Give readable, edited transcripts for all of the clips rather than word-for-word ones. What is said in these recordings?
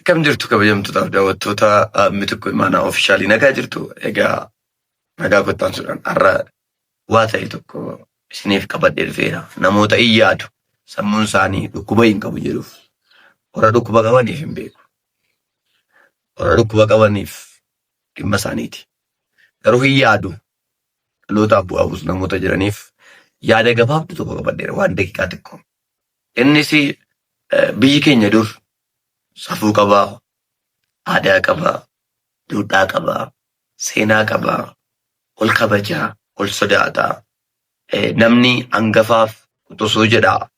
Akkam jirtu kabajamtootaaf daawwattoota Mitikuu Imaanaa Ofishaalii nagaa jirtu. Egaa nagaa kottaan suudhaan har'a waa ta'e tokko isiniif qabadhee dhufeera. Namoota hin yaadu sammuun isaanii dhukkuba hin qabu jedhuuf warra dhukkuba qabaniif hin beeku. Warra dhukkuba qabaniif dhimma isaaniiti. Garuu hin yaadu dhalootaaf bu'aa buusu namoota jiraniif yaada gabaabdu tokko qabadheera waan daqiiqaa xiqqoo. Innis biyyi keenya dur safuu qabaa, aadaa qabaa, duudhaa qabaa, seenaa qabaa, ol kabajaa, ol sodaataa. Namni hangafaaf quxusuu jedhaa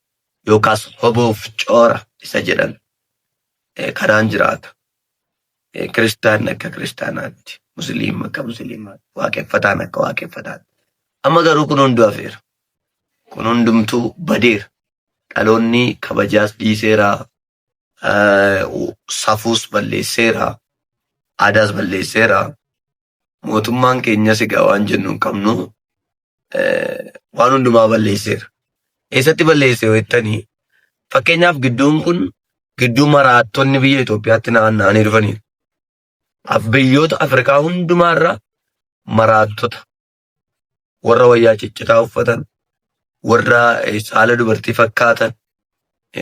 yookaas hoboof coora isa jedhan kanaan jiraata. Kiristaanni akka kiristaanaatti, musliimni akka musliimaatti, waaqeffataan akka waaqeffataatti. Amma garuu kun hunduu hafeera. Kun hundumtuu badeera. Dhaloonni kabajaas dhiiseera, safuus balleesseera, aadaas balleesseera. Mootummaan keenyas egaa waan jennu hin qabnu waan hundumaa balleesseera. Eessatti balleesse yoo jettanii fakkeenyaaf gidduun kun gidduu maraattonni biyya Itoophiyaatti naanna'anii dhufaniiru. Biyyoota Afrikaa hundumaarra maraattota warra wayyaa ciccitaa uffatan, warra saala dubartii fakkaatan,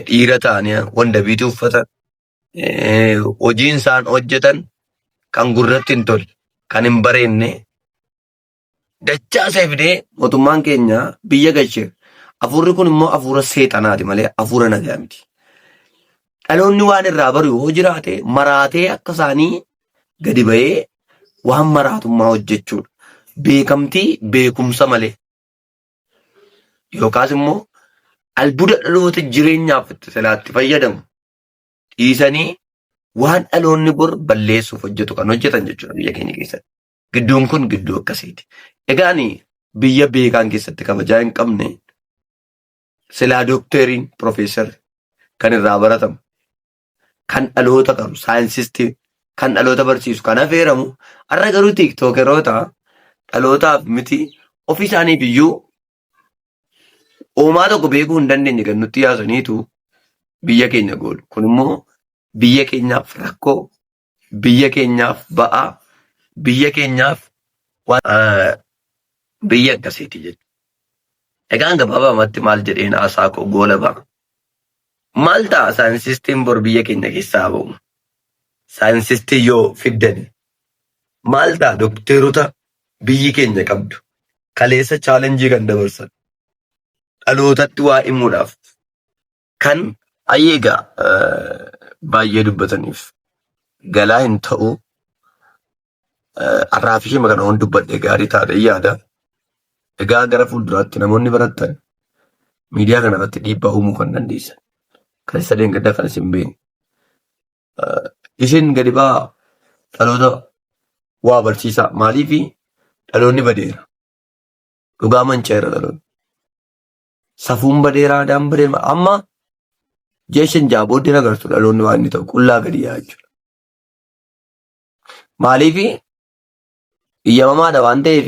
dhiira ta'anii wandabiitii uffatan, hojiin isaan hojjetan kan gurratti hin tolle, kan hin bareenne dachaa isa fidee mootummaan keenya biyya galcheera. Hafuurri kun immoo hafuura seexanaati malee hafuura nagaa miti. Dhaloonni waan irraa baru yoo jiraate maraatee akka isaanii gadi ba'ee waan maraatummaa hojjechuudha. Beekamtii beekumsa malee yookaas immoo albuuda dhaloota jireenyaaf itti silaatti fayyadamu dhiisanii waan dhaloonni bor balleessuuf hojjetu kan hojjetan jechuudha biyya keenya keessatti. Gidduun kun gidduu akkasiiti. Egaan biyya beekaan keessatti kabajaa hin qabne silaa dookteriin piroofeesarri kan irraa baratamu kan dhaloota qabu saayinsistii kan dhaloota barsiisu kan affeeramu har'a garuu tiiktookeroota dhalootaaf miti ofii isaaniif iyyuu uumaa tokko beekuu hin dandeenye kan nutti yaasaniitu biyya keenya goolu. Kun immoo biyya keenyaaf rakkoo, biyya keenyaaf ba'aa, biyya keenyaaf waan biyya akkasiiti jechuudha. Egaan gabaabamatti maal jedheen haasaa koo goolaba. Maal ta'a saayinsistiin bor biyya keenya keessaa ba'u? Saayinsistii yoo fiddani maal ta'a dokteerota biyyi keenya qabdu kaleessa chaalenjii kan dabarsan dhalootatti waa himuudhaaf kan ayyee egaa baay'ee dubbataniif galaa hin ta'u har'aaf ishee kana waan dubbadhe gaarii taate yaada. Egaa gara fuulduraatti namoonni barattan miidiyaa kana irratti dhiibbaa uumuu kan dandeessan. Kan isa deenggaddaa kan isin beekne. Isin gadi ba'aa dhaloota waa barsiisaa. Maaliif dhaloonni badeera. Dhugaa manca'eera dhaloonni. Safuun badeera, aadaan badeera. Amma ji'a 5 6 booddee agartu dhaloonni waan inni ta'u qullaa gadi yaa'a jechuudha. Maaliif iyyamamaadha waan ta'eef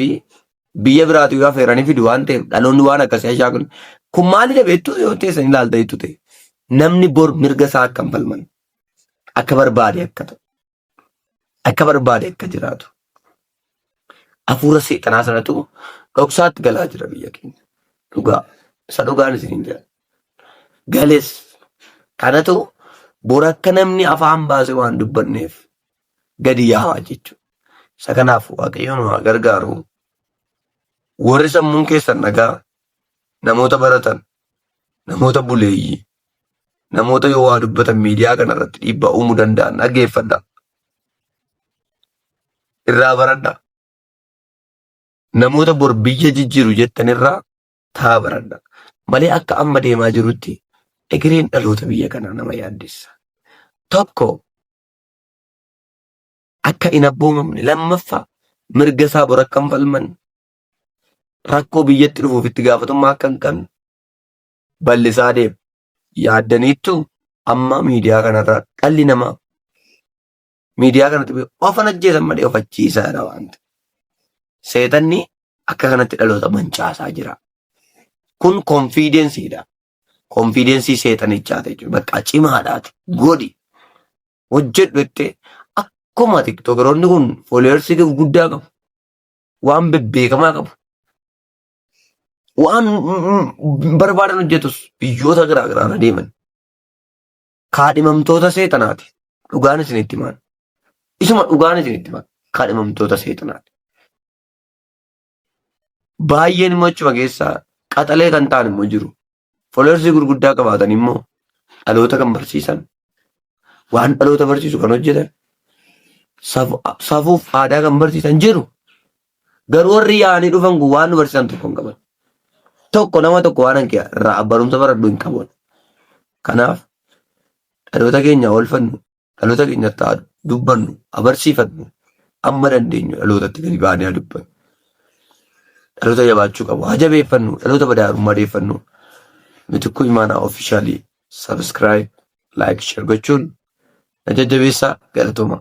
biyya biraatu yoo affeeranii fidu waan ta'eef dhaloonni waan akkasii ashaa kun kun maalidha beektu yoo teessan ilaalta jettu ta'e namni bor mirga isaa akka hin falman akka barbaade akka ta'u akka barbaade akka jiraatu hafuura seexanaa sanatu dhoksaatti galaa jira biyya keenya dhugaa isa dhugaan isin hin jira gales kanatu bor akka namni afaan baase waan dubbanneef gadi yaa'aa jechuudha. Isa kanaaf Waaqayyo nu haa gargaaru. Warri sammuun keessan nagaa namoota baratan, namoota buleeyyii, namoota yoo waa dubbatan miidiyaa kana irratti dhiibbaa uumuu danda'an dhaggeeffadha. Irraa baradha. Namoota bor biyya jijjiiru jettan irraa taa baradha. Malee akka amma deemaa jirutti egereen dhaloota biyya kanaa nama yaaddessa. Tokko akka hin abboomamne lammaffaa mirga isaa bor akka hin falmanne rakkoo biyyatti dhufuuf itti gaafatummaa akka hin qabne bal'isaa deema. Yaaddaniittu amma miidiyaa kanarraa dhalli namaa miidiyaa kanatti ofan ajjeesan malee of ajjeesaa jira waan ta'eef. Seexanni akka kanatti dhaloota mancaasaa jira. Kun konfiidensiidha. Konfiidensii seexanichaati jechuudha. Bakka cimaadhaati. Godhi. Hojjedhu jettee akkuma tiktookeroonni kun fooloowersii guddaa qabu. Waan bebbeekamaa qabu. Waan barbaadan hojjetus biyyoota garaa garaa deeman. Kaadhimamtoota seexanaati. Dhugaan isinitti himaan. Isuma dhugaan isinitti himaan. Kaadhimamtoota seexanaati. Baay'een immoo achuma keessaa qaxalee kan ta'an immoo jiru. Followers gurguddaa qabaatan immoo dhaloota kan barsiisan, waan dhaloota barsiisu kan hojjetan, safuuf aadaa kan barsiisan jiru. Garuu warri yaa'anii dhufan kun waan nu barsiisan tokko hin qaban. Tokko nama tokko waan hanqee irraa barumsa baradhu hin qaban. Kanaaf dhaloota keenya oolfannu, dhaloota keenyatti haa dubbannu, haa barsiifannu, amma dandeenyu dhalootatti gadi baanee haa dubbannu. Dhaloota jabaachuu qabu, haa jabeeffannu, dhaloota badaarummaa deeffannu. Mitikkuu Imaanaa Official subscribe, like, share gochuun na jajjabeessaa galatooma.